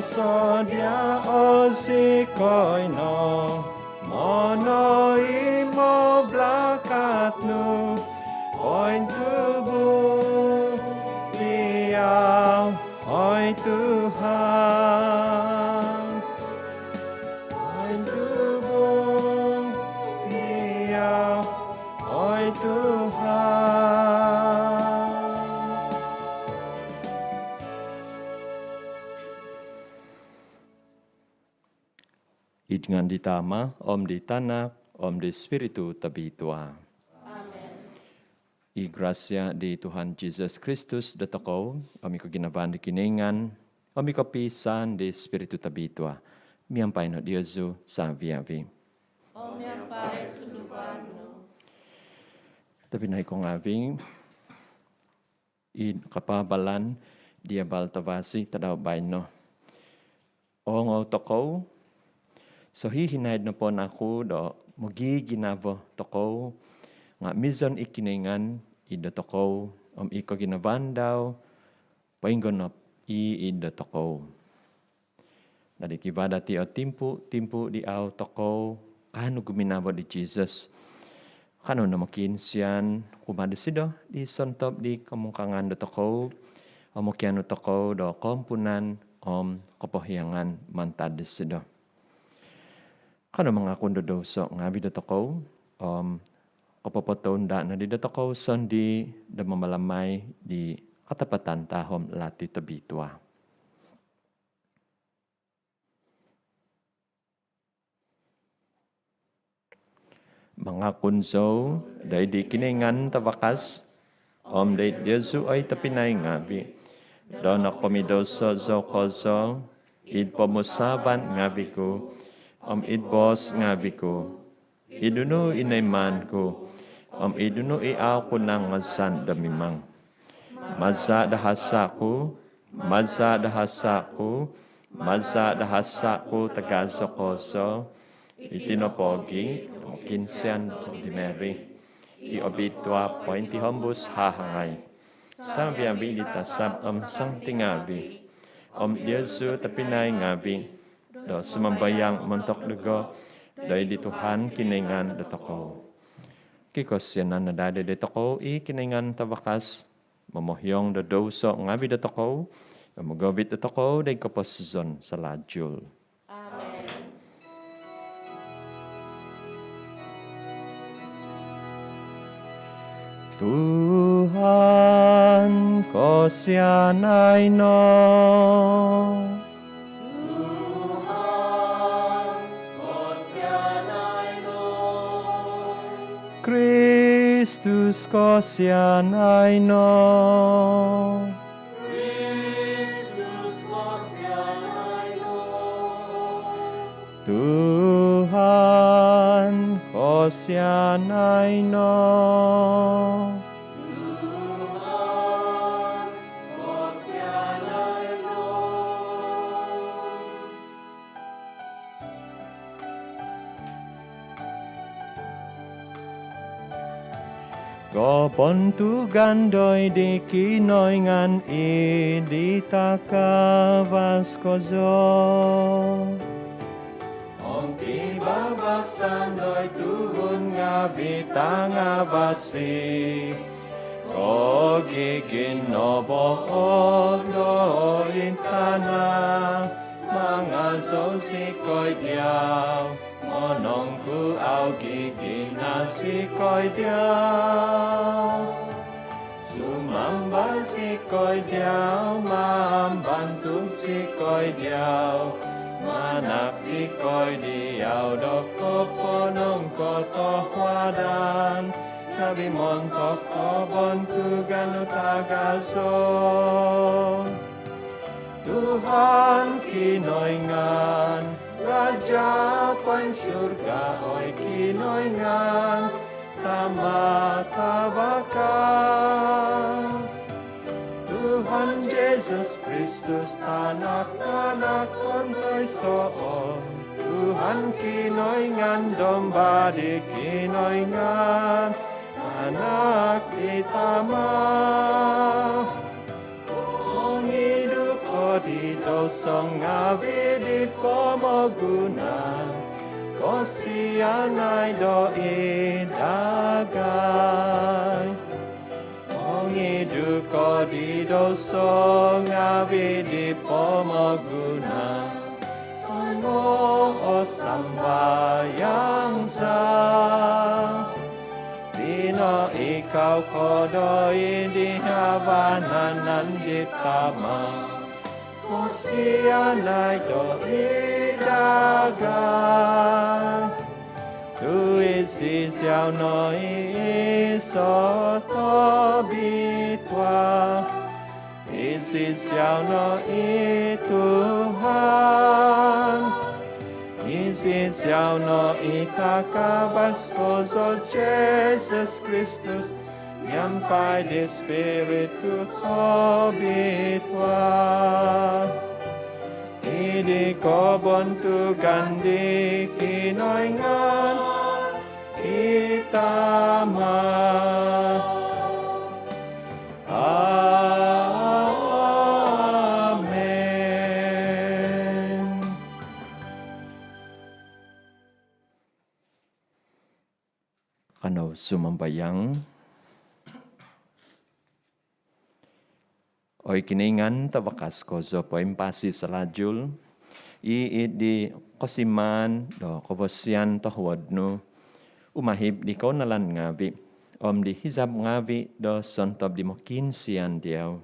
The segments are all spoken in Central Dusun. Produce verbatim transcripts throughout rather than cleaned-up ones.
Sodia o zikoi no monoimo balakat nu, pointubung diau, oi Tuhan. Pointubung diau, oi Tuhan. Id ngaan di Tama, om di Tanak, om di Spiritu Tobitua. Amen. I grasia di Tuhan Jesus Kristus dotokou, om i koginavaan di Kinoingan, om i kopiisaan di Spiritu Tobitua, miampai no diozu saviavi. Om miampai sunduvan nu. Tobpinai ko ngavi, id kapaabalan di abal tavasi tadau baino, oongou tokou, sohihinaid nopo naku do mogiginavo tokou, nga mizon i Kinoingan id dotokou, om i koginavaan dau poinggonop i id dotokou. Dadi kivaa dati o timpu, timpu di au tokou kaanu guminavo di Jesus. Kanou no mokiinsian kumaa disido di sontob di komungkangan dotokou, om mokianu tokou do koompunan om kopohiangan mantad disido. Kanou mangakun do douso ngavi dotokou, om kopopotounda nodi dotokou sondii do mamalamai di katapatan tahom lati tobitua. Mangakun zou doid di Kinoingan Tavakas, om doid diozu oi tobpinai ngavi, do nokomidouso zou kozo, id pomusaavan ngavi ku, om id boos ngavi ku, id nunu i noimaan ku, om id nunu i au ku nangazan do mimang. Maza do hasa ku, maza do hasa ku, maza do hasa ku tagazo kozo, iti nopo gia do mokiinsian di Mary i obitua pointihombus hahangai, saviavi di tasab om santi ngavi, om diozu tobpinai ngavi, do sumambayang montok dogo doid di Tuhan Kinoingan dotokou. Kikosianan no daa dotokou i Kinoingan Tavakas, momohiong do douso ngavi dotokou, om mogovit dotokou doid koposizon salajul. Amen. Tuhan, kosianai no. Tuhan, kosianai no. Kristus, kosianai no. Kristus, kosianai no. Tuhan, kosianai no. Tuhan, kosianai no. Kobontugan doid di Kinoingan id di takavas kozo. Om pibabasan doid tuhun ngavi tangavasi. Koginavaan doid tana, mangazou zikoi diau, monongkuvau gigina zikoi diau. Sumamba zikoi diau, mambantug zikoi diau, manahak zikoi diau do koponongkotohuadan ngavi montok kobontugan nu tagazo. Tuhan Kinoingan, Raja poinsurga, oi Kinoingan, Tama tavakas. Tuhan Jesus Kristus, Tanak, Tanak tontoiso, Tuhan Kinoingan, Domba di Kinoingan, Tanak di Tama. Ongidu ko di Douso ngaavi' di pomogunan, kosianai doid dagai. Mongidu ko di douso ngaavi' di pomogunan, tongo o sambayang za. Pinoikau ko doid di vanan di Tama, kosianai doid dagai. Tu' isido no i iso' tobitua, isido no i Tuhan, isido no i takavas kozo, Jesus Kristus, miampai di Spiritu Tobitua. Id kobontugan di Kinoingan i Tama. Amen. Kanou sumambayang. Oi Kinoingan tavakas kozo poimpasi salajul, i id di kosimaan do kovosian tohuod nu, umahib di kounalan ngaavi' om di hizab ngaavi' do sontob di mokiinsian diau.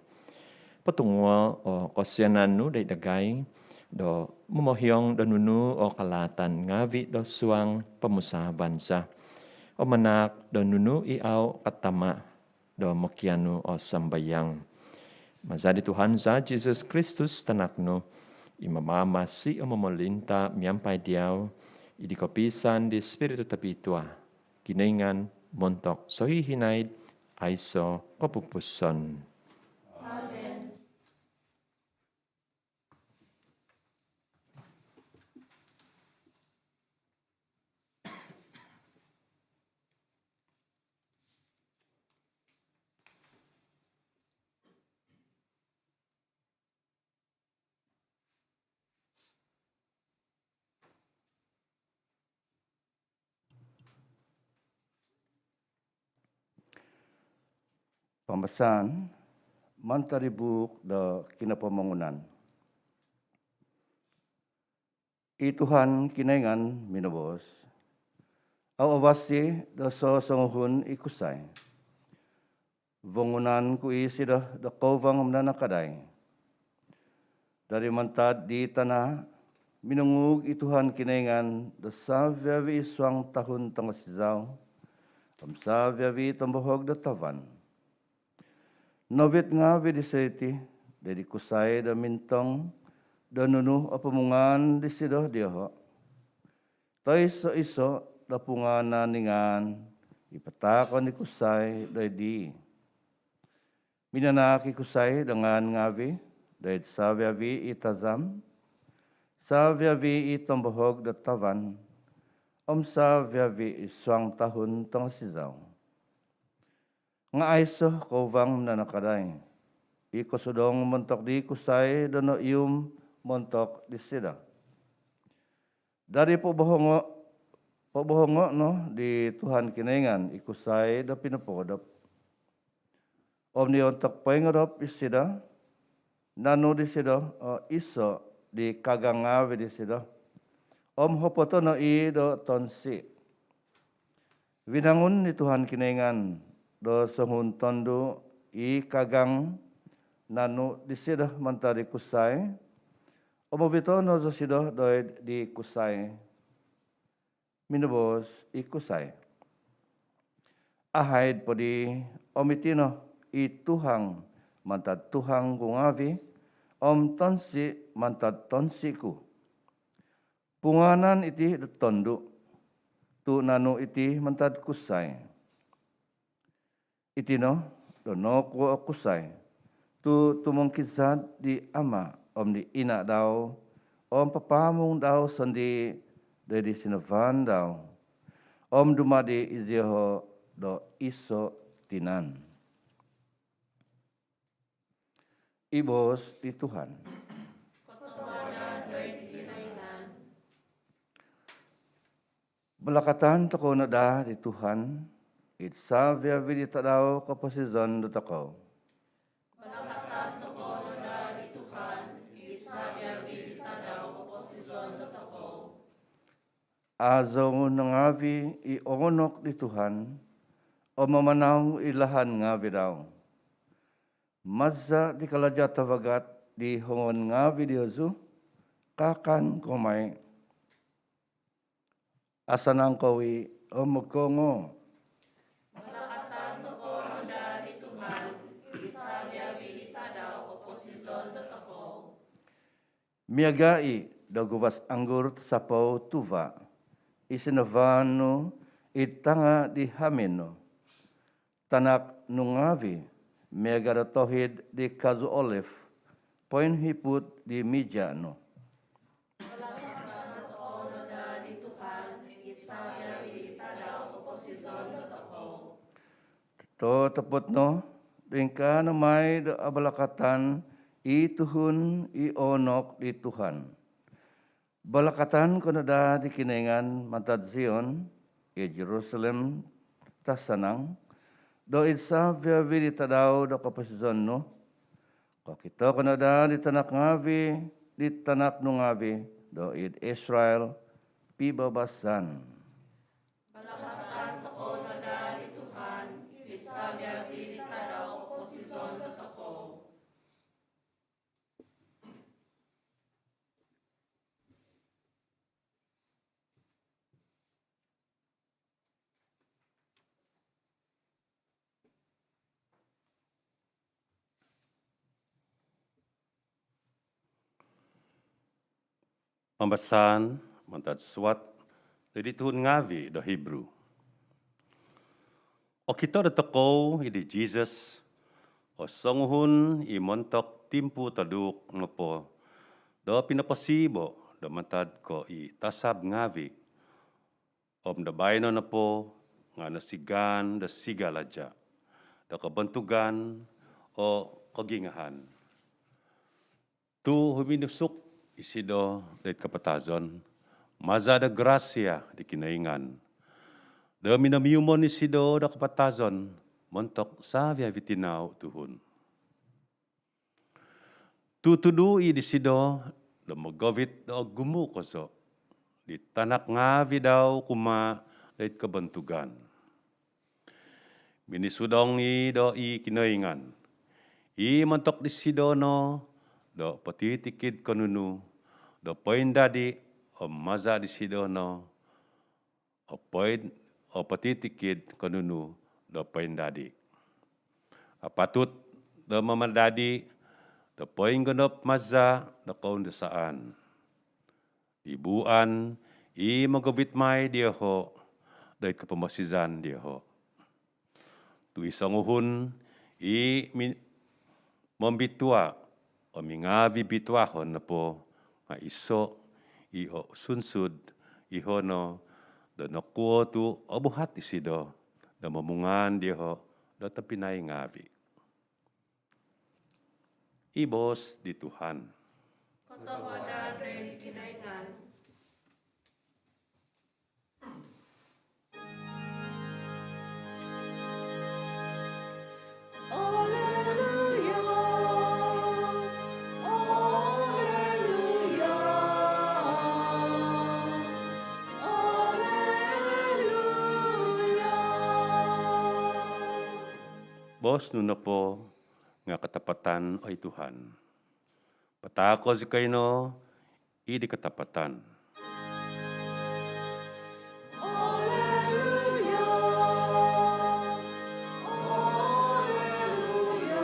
Potunguo' o kosianan nu doid dagai do momohiong do nunu o kalaatan ngaavi' do suang pomusaavan za, om manaak do nunu i au katama' do mokianu o sambayang. Maza di Tuhan za Jesus Kristus Tanak nu, i mamamasi om momolinta miampai diau, id di kopiisaan di Spiritu Tobitua, Kinoingan montok sohihinaid aiso kopupuson. Amen. Pambasaan mantad di buuk do Kinopomogunan. I Tuhan Kinoingan minoboos, au' avasi do sosonguhun i kusai, vongunan ku isido do kouvang mananakadai. Dadi mantad di tana' minonguug i Tuhan Kinoingan do savi-avi' i suang tahun tongosizau om savi-avi' i tombohog do tavan. Novit ngaavi' disido iti doid di kusai do mintong do nunu o pomungaan disido dioho'. Toiso-iso' do pungaanan i ngaan i pataakon di kusai doid dii. Minanaak i kusai do ngaan ngaavi' doid savi-avi' i tazam, savi-avi' i tombohog do tavan, om savi-avi' i suang tahun tongosizau. Nga' aiso' kouvang mananakadai i kosudong montok di kusai do noihum montok disido. Dadi pobohongo', pobohongo' no di Tuhan Kinoingan i kusai do pinopoodop. Om di ontok poingodop isido, nanu disido o iso' di kagang ngaavi' disido, om hopoto' no i' do tonsi'. Vinangun di Tuhan Kinoingan do songuhun tondu' i kagang nanu disido mantad di kusai, om ovito' no zosido doid di kusai. Minoboos i kusai, ahaid podii om iti no i tuhang mantad tuhang ku ngaavi', om tonsi' mantad tonsi' ku. Pungaanan iti do tondu', tu' nanu iti mantad kusai. Iti no do nokuo o kusai tu' tumongkizad di ama' om di ina' dau om papaamung dau sondii' doid di sinavaan dau, om dumadi' izioho' do iso' tinan. I boos di Tuhan. Balakatan tokou no daa di Tuhan id savi-avi di tadau koposizon dotokou. Balakatan tokou no daa di Tuhan id savi-avi di tadau koposizon dotokou. Azou no ngaavi i oonok di Tuhan om mamanau i lahan ngaavi dau. Maza di kalaja tavagat di hongon ngaavi diozu, kaakan kou mai. Asanang kou i om mogkoongou. Balakatan tokou no daa di Tuhan id savi-avi di tadau koposizon dotokou. Miaga i do guvas anggur tosapou tuva i sinavaan nu id tanga di hamin nu. Tanak nu ngaavi miaga do tohid di kazu oliv poinhiput di mija nu. Balakatan tokou no daa di Tuhan id savi-avi di tadau koposizon dotokou. Totopot no do ingkaa no mai do abalakatan i tuhun i oonok di Tuhan. Balakatan kou no daa di Kinoingan mantad Zion, id Jerusalem tasanang, do id savi-avi di tadau do koposizon nu. Kokito kou no daa di tanak ngaavi di tanak nu ngaavi do id Israel pibabasan. Balakatan tokou no daa di Tuhan id savi-avi di tadau koposizon dotokou. Pambasaan mantad suat di tuhun ngaavi do Hibru. Okito dotokou i di Jisus o songuhun i montok timpu toduk nopo do pinoposiibo do mantad ko i tasab ngaavi, om do baino nopo nga nosigaan do sigalaja do kobontugan o kogingahan. Tu huminusuk isido doid kapatazon maza do grasia di Kinoingan, do minomiumon isido do kapatazon montok savi-avi tinau tuhun. Tu tudu i disido do mogovit do ogumu kozo di tanak ngaavi dau kumaa doid kobontugan. Minisudong i do i Kinoingan i montok disido no do potitikid ko nunu do poindadi, om maza disido no o poin- o potitikid ko nunu do poindadi. Apatut do mamadadi do poinggonop maza do koundasaan. I buuan i mogovit mai dioho doid kopomosizan dioho. Tu i songuhun i mi- mombitua o mingaavi bituahon nopo nga iso i o sunsud iho no do nokuo tu obuhat isido do momungaan dioho do tobpinai ngaavi. I boos di Tuhan. Kotohuadan doid Kinoingan. Alleluia, alleluia, alleluia. Boos nu nopo nga katapatan, oi Tuhan. Pataako zikoi no i di katapatan. Alleluia, alleluia,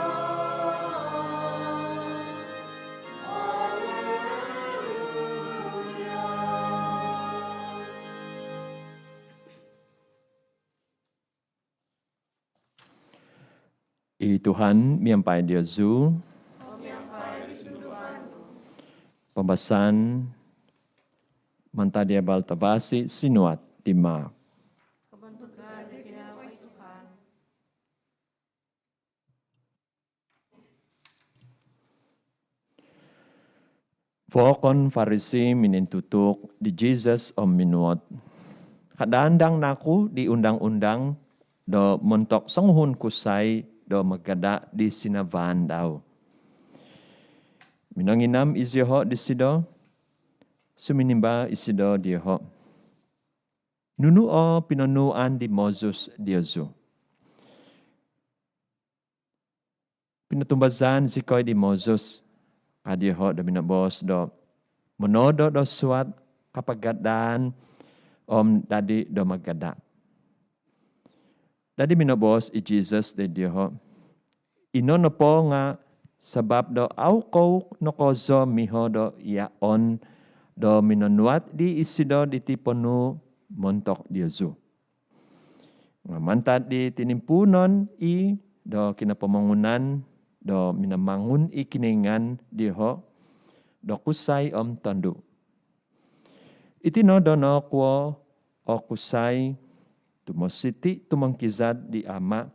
alleluia. I Tuhan miampai diozu. Pambasaan mantad di Abal Tavasi sinuat di Mark. Vookon Farisi minintutuk di Jisus om minuhot, Kadaandang naku di undang-undang do montok songuhun kusai do magada' di sinavaan dau? Minonginam iziho' disido, suminimba isido diho', "Nunu o pinonuuan di Mozus diozu?" "Pinotumbazaan zikoi di Mozus," ka diho' do minoboos, "do monoodo do suat kapagadaan om dadi do magada'." Dadi minoboos i Jisus doid diho', "Ino nopo nga' sabap do au' kou nokozo miho do iaon do minonuat di isido diti ponuu' montok diozu. Nga' mantad di tinimpuunon i' do kinopomongunan do minamangun i Kinoingan diho' do kusai om tondu'. Iti no do nokuo o kusai tu' mositi' tumongkizad di ama'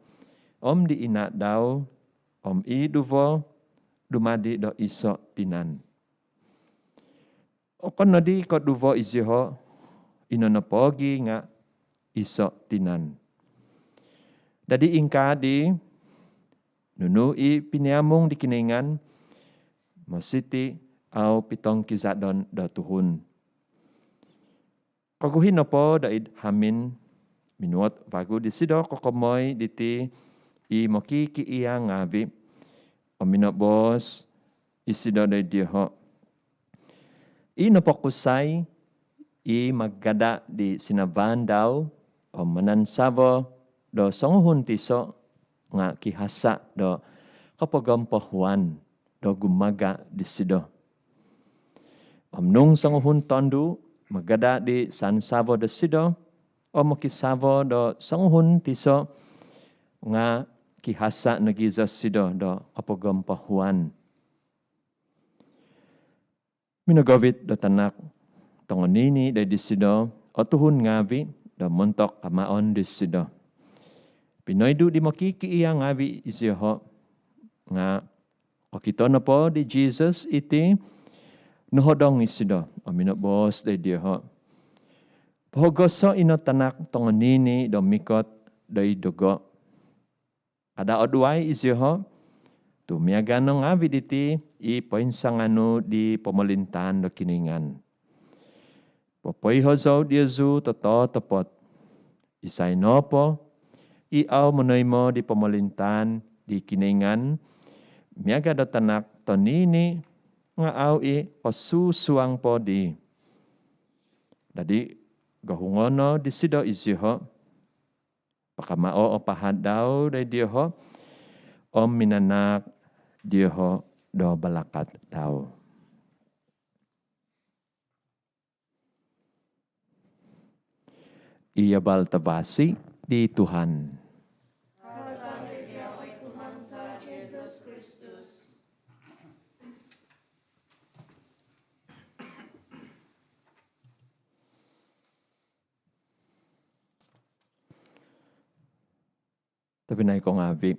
om di ina' dau, om i duvo dumadi do iso' tinan. Okon nodi ko' duvo iziho', ino nopogi nga' iso' tinan. Dadi ingkaa di, nunu i piniamung di Kinoingan, mositi' au' pitongkizadon do tuhun." Koguhi' nopo doid hamin, minuot vagu disido kokomoi diti i mokikiia' ngaavi' om minoboos isido doid diho', "I nopo kusai i magada' di sinavaan dau om manansavo do songuhun tiso' nga' kihasa' do kopogompohuan do gumaga' disido. Om nung songuhun tondu' magada' di sansavo dosido om mokisavo do songuhun tiso' nga' kihasa' nogi zosido do kopogompohuan." Minogovit do tanak tongonini' doid disido o tuhun ngaavi' do montok kamaon disido. Pinoidu' di mokikiia' ngaavi' iziho', nga' kokito nopo di Jisus iti, nohodong isido om minoboos doid diho', "Pohogoso' ino tanak tongonini' do mikot doid dogo'. Kada' oduai iziho', tu' miaga' no ngaavi' diti i poinsanganu di pomolintaan do Kinoingan. Popoiho zou diozu tototopot, isai nopo i au' monoimo di pomolintaan di Kinoingan miaga' do tanak tonini' nga' au' i' kosusuang po dii." Dadi gohungo' no disido iziho', pakamao' o pahad dau doid diho' om minanaak diho' do balakat dau. I abal tavasi di Tuhan. Tobpinai ko ngaavi',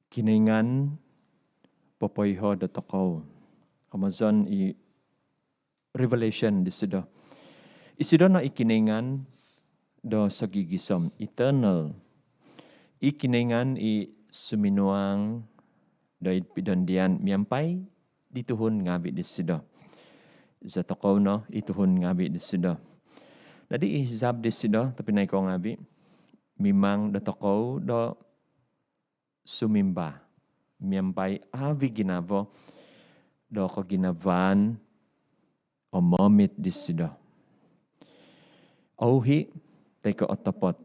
Kinoingan popoiho dotokou. Komozon i revelation disido. Isido no i Kinoingan do sogigisom, eternal. I Kinoingan i suminuang doid pidondian miampai di tuhun ngaavi' disido. Izo tokou no i tuhun ngaavi' disido. Dadi i hizab disido, tobpinai ko ngaavi', mimang dotokou do sumimba miampai avi ginavo do koginavaan om moomit disido. Ouhi' toi ko' otopot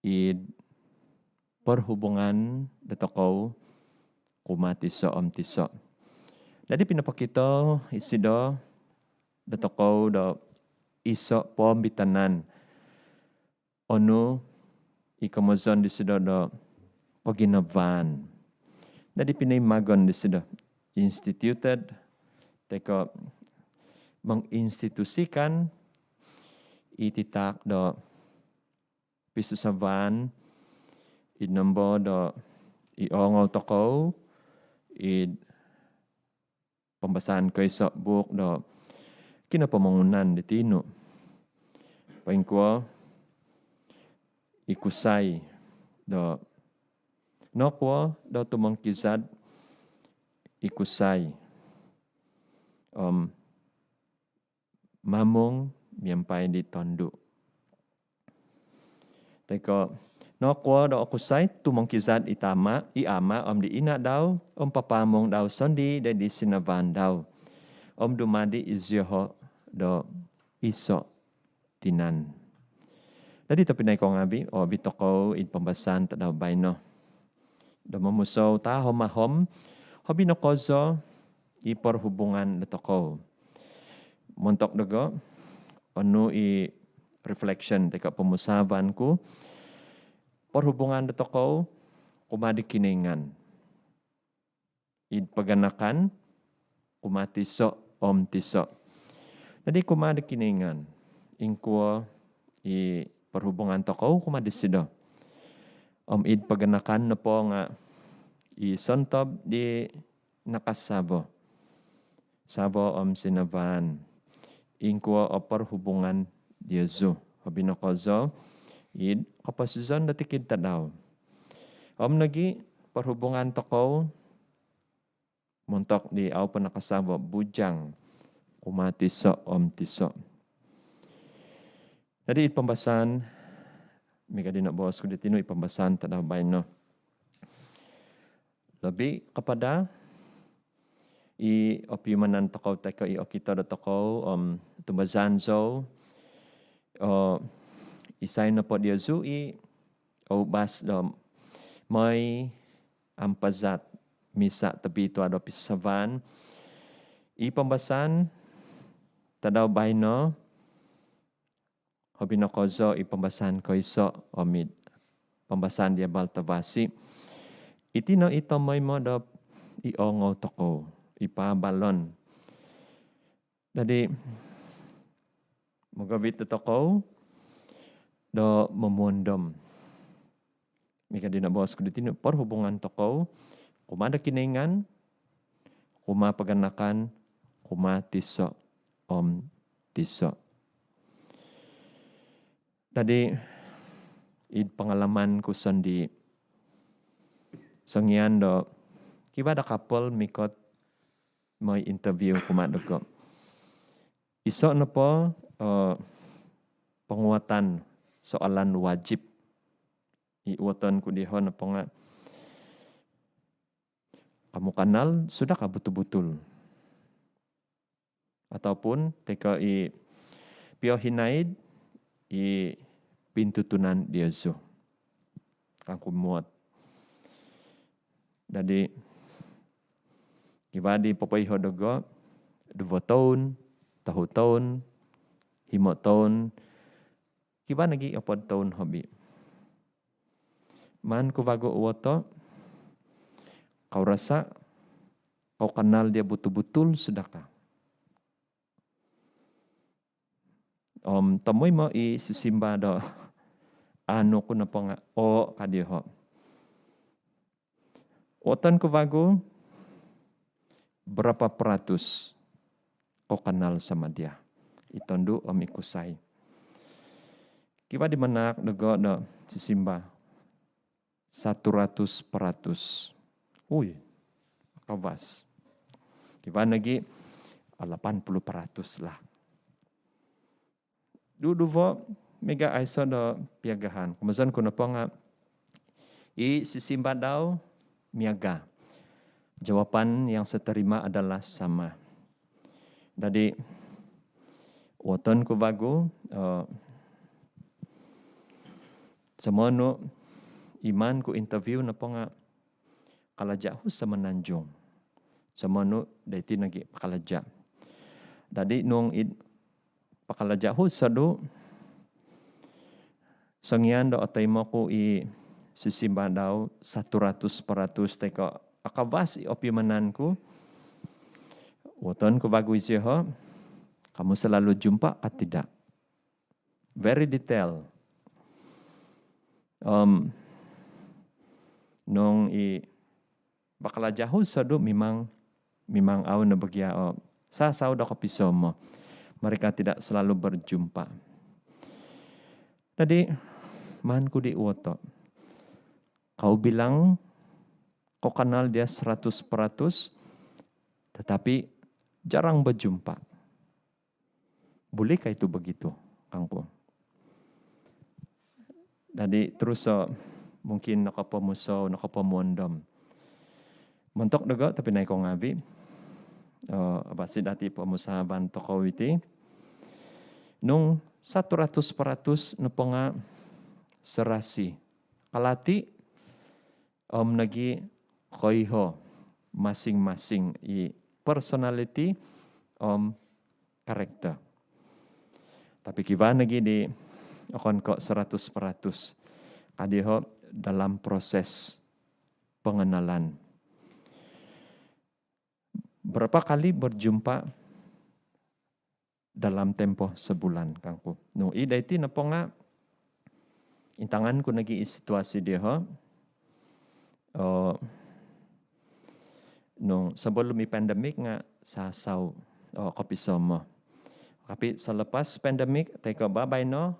id perhubungan dotokou kumaa tiso' om tiso'. Dadi pinopokito isido dotokou do iso' poomitanan onu i komozon disido do koginavaan. Dadi pinoimagon disido, instituted, toi ko' menginstitusikan i titaak do pisasavaan id nombo do i oongou tokou id Pambasaan koiso buuk do Kinopomogunan di tinu. Poingkuo i kusai do nokuo do tumongkizad i kusai om mamung miampai di tondu. Toi ko nokuo do o kusai tumongkizad i tama, i ama om di ina dau om papaamung dau sondii doid di sinavaan dau om dumadi izioho do iso tinan. Dadi tobpinai ko ngaavi, oovit tokou id pambasaan tadau baino do momusou tahom-ahom, hobi nokozo i perhubungan dotokou. Montok dogo, onu i reflection toi ko pomusaavan ku, perhubungan dotokou kumaa di Kinoingan id paganakan kumaa tiso om tiso. Dadi kumaa di Kinoingan, ingkuo i perhubungan tokou kumaa disido. Om id paganakan nopo nga i sontob di nakasavo, savo om sinavaan, ingkuo o perhubungan diozu, hobi nokozo id koposizon do tikid tadau. Om nogi perhubungan tokou montok di au po nakasavo, bujang kumaa tiso om tiso. Dadi id pambasaan, miaga di noboos ku di tinu, id pambasaan tadau baino, lebih kepada i opiumanan tokou toi ko i okito dotokou om tumbazaan zou, o, isai nopo diozu i oubas do moi ampazat Misa Tobitua do pisavaan. I pambasaan tadau baino, hobi nokozo i pambasaan koiso om id pambasaan di Abal Tavasi. Iti no i tomoimo do i oongou tokou, i paabalon. Dadi mogovit dotokou do momuondom. Miaga di noboos ku di tinu, perhubungan tokou kumaa do Kinoingan, kumaa paganakan, kumaa tiso om tiso. Dadi id pengalaman ku sondii, songian do kivaa do couple mikot moi interview kumaa dogo, iso nopo, eh, penguatan soalan wajib i uoton ku dioho nopo nga, kamu kenal sudah kah betul-betul? Ataupun toi ko i piohinaid i pintutunan diozu kangku muot. Dadi kivaa di popoiho dogo duvo toun, tohu toun, himo toun, kivaa nogi opod toun hobi. Maan ku vagu uoto, kau rasa kau kenal dia betul-betul sudah kah? Om tomoimo i sisimbar do anu ku nopo nga oo ka dioho. Uoton ku vagu, berapa peratus kau kenal sama dia? I tondu om i kusai. Kivaa di manahak dogo do sisimbar, satu ratus peratus. Ui, akavas. Kivaa nogi, lapan puluh peratus lah. Duduvo miaga aiso do piagahan. Komozon ku nopo nga i sisimbar dau miaga. Jawapan yang saya terima adalah sama. Dadi uoton ku vagu, eh, somonu i maan ku interview nopo nga kalaja hu Semenanjung. Somonu doiti nogi pakalaja. Dadi nung id pakalaja hu sodu, songian do otoimo ku i sisimbar dau satu ratus peratus toi ko akavas i opiumanan ku, uoton ku vagu isioho, kamu selalu jumpa kah tidak? Very detail. Om nung i pakalaja hu sodu memang mimang au no bagia o sasau do kopisomo. Mereka tidak selalu berjumpa. Jadi, maan ku di uoto. Kau bilang kau kenal dia seratus peratus, tetapi jarang berjumpa. Bolehkah itu begitu, kangku? Jadi, terus, eh, mungkin nokopomusou, nokopomuondom. Montok dogo, tapi naiko ngavi, eh, abasi dati pomusahaban tokou iti. Nung satu ratus peratus nopo nga serasi. Kalati, om nogi koiho masing-masing i personality om karakter. Tapi kivaa nogi di okon ko seratus peratus. Kadiho dalam proses pengenalan. Berapa kali berjumpa dalam tempoh sebulan, kangku. Nung id iti nopo nga, intangan ku nogi i situasi diho. Oh, nung sebelum i pandemik nga sasau, oh, kopisomo. Tapi selepas pandemik, toi ko babaino,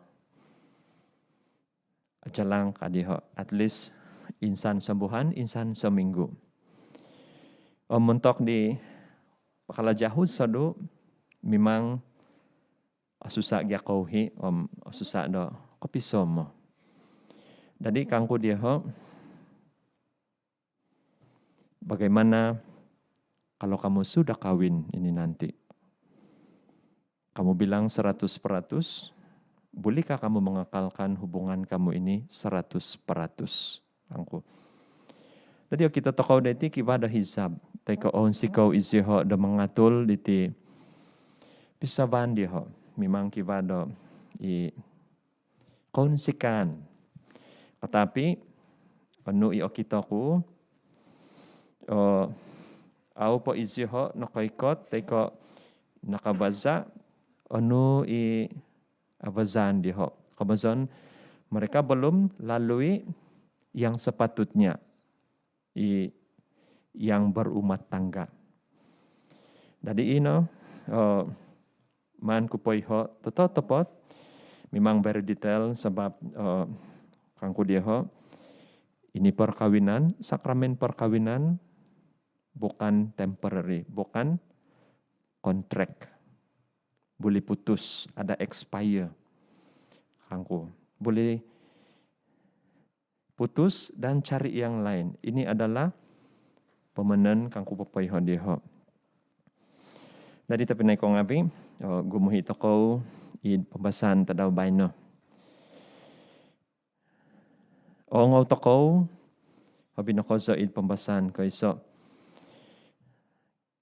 ajalang kadiho, at least insan sebulan, insan seminggu. Om montok di pakalaja husodu, mimang osusa gia kouhi, om osusa do kopisomo. Jadi kangku diho, bagaimana kalau kamu sudah kawin ini nanti? Kamu bilang seratus peratus, bolehkah kamu mengekalkan hubungan kamu ini seratus peratus? Kangku. Jadi, okito tokou diti kivaa do hizab. Toi ko ounsikou iziho do mangatul diti pisavaan diho. Mimang kivaa do i kounsikaan. Tetapi, onu i okito ku, eh, au po iziho nokoikot, toi ko nakabaza, onu i abazaan diho. Komozon, mereka belum lalui yang sepatutnya. I yang berumah tangga. Jadi ino, eh, maan ku poiho totopot, mimang very detail sebab, eh, kangku diho, ini perkahwinan, sakramen perkahwinan bukan temporary, bukan kontrak. Boleh putus, ada expire. Kangku. Boleh putus dan cari yang lain. Ini adalah pamanan kangku popoiho diho. Jadi, tapi naiko ngavi, oh, gumuhi tokou id pambasaan tadau baino. Ongou tokou, hobi nokozo id pambasaan koiso.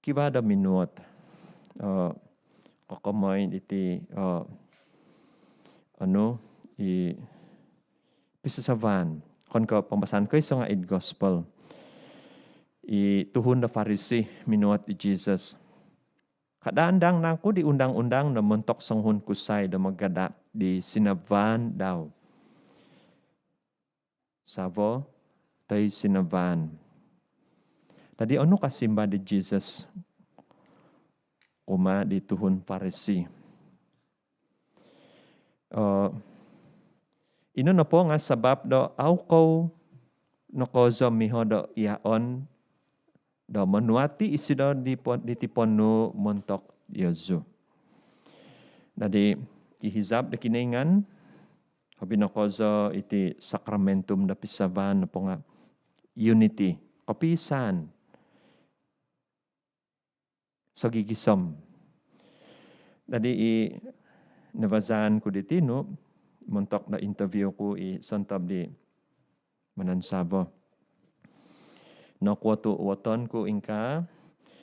Kivaa do minuot, eh, kokomoi diti, eh, anu, i pisasavaan. Okon ko pambasaan koiso nga id gospel. I tuhun do Farisi minuot i Jesus. Kada andang nangku di undang-undang do montok songuhun kusai do magada di sinavaan dau? Savo toi sinavaan. Dadi onu ka simba di Jesus kumaa di tuhun Farisi? Eh, ino nopo nga sabab do au kou nokozo miho do iaon do monuati isido di po-, diti ponuu montok diozu. Dadi, i hizab do Kinoingan, hobi nokozo iti sakramentum do pisavaan nopo nga unity, kopiisaan, sogigisom. Dadi, i nabazaan ku di tinu, montok do interview ku i sontob di manansavo. Nokuo tu uoton ku ingkaa,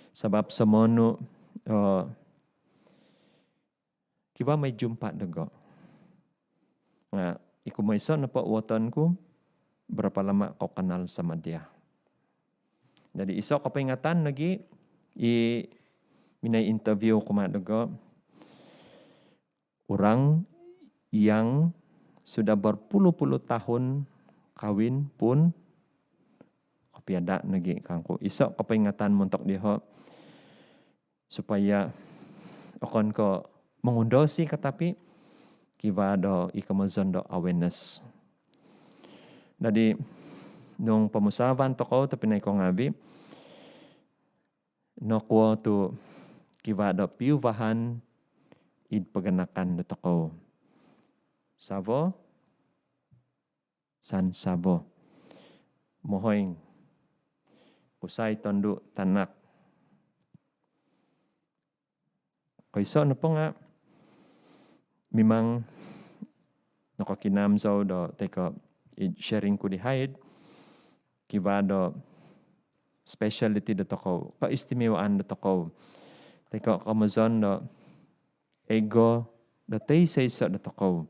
sabab somonu, eh, kivaa mai jumpa dogo. Nga, i kumoiso nopo uoton ku, berapa lama kau kenal sama dia? Dadi, iso kopoingatan nogi i minai interview kumaa dogo, orang yang sudah berpuluh-puluh tahun kawin pun kopiada nogi kangku. Iso kopoingatan montok dioho, supaya okon ko' mongundosi katapi kivaa do i komozon do awareness. Dadi nung pomusaavan tokou tobpinai ko ngaavi', nokuo tu' kivaa do piuvahan id paganakan do tokou? Savo, sansavo, mohoing, kusai, tondu', tanak. Koiso nopo nga' mimang nokokinam zou do toi ko' id sharing ku di haid, kivaa do speciality do tokou, keistimewaan do tokou, toi ko' komozon do ego do toiso-iso do tokou.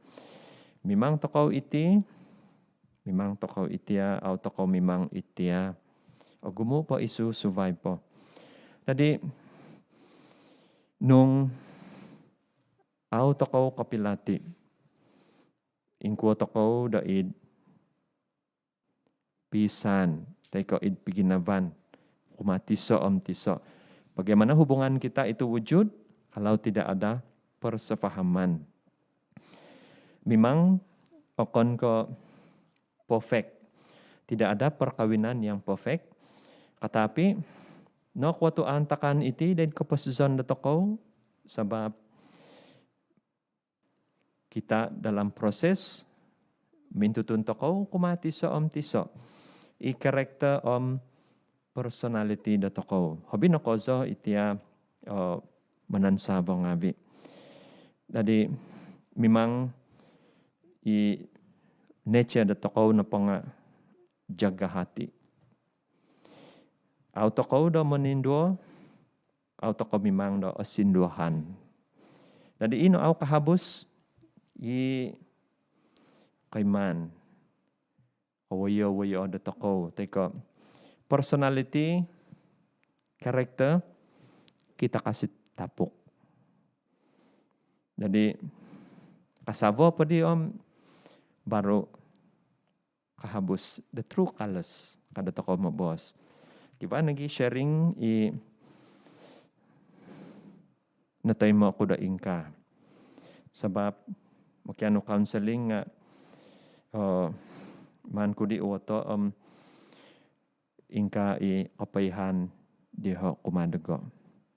Mimang tokou iti, mimang tokou itia, au tokou mimang itia. Ogumu' po isu suvai po. Dadi nung au tokou kopilati, ingkuo tokou do id pisan toi ko' id piginavan kumaa tiso om tiso? Bagaimana hubungan kita itu wujud kalau tidak ada persefahaman? Mimang okon ko' perfect. Tidak ada perkahwinan yang perfect. Katapi nokuo tu' aantakan iti do id koposizon do tokou? Sabab kita dalam proses mintutun tokou kumaa tiso om tiso i karakter om personality do tokou. Hobi no kozo itia, eh, manansavo ngaavi'. Dadi mimang i nature do tokou nopo nga' jaga hati. Au tokou do moninduo, au tokou mimang do osinduohan. Dadi ino au kahabus i koimaan, kowoyo-woyo do tokou toi ko' personality, karakter, kita kasi tapuk. Dadi kasavo po di om baru kahabus the true colours, ka do tokou moboos. Kivaa nogi sharing i notoimo ku do ingkaa. Sabab mokianu counselling nga', eh, maan ku di uoto om ingkaa i kopoihaan diho' kumaa dogo.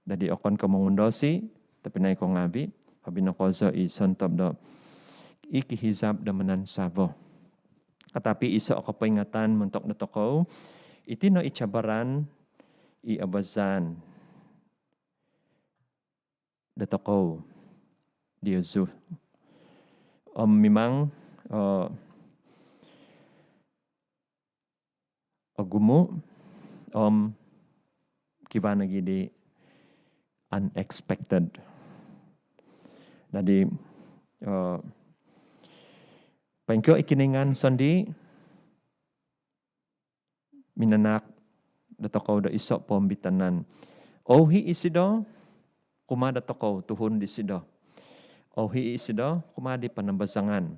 Dadi okon ko' mongundosi, tobpinai ko ngaavi', hobi no kozo i sontob do i kihizab do manansavo. Katapi iso o kopoingatan montok do tokou, iti no i cabaran i abazan do tokou diozu. Om mimang, eh, ogumu' om kivaa nogi di unexpected. Dadi, eh, poingkuo i Kinoingan sondii' minanahak do tokou do iso' poomitanan. Ouhi' isido kumaa do tokou tuhun disido. Ouhi' isido kumaa di panambazangan.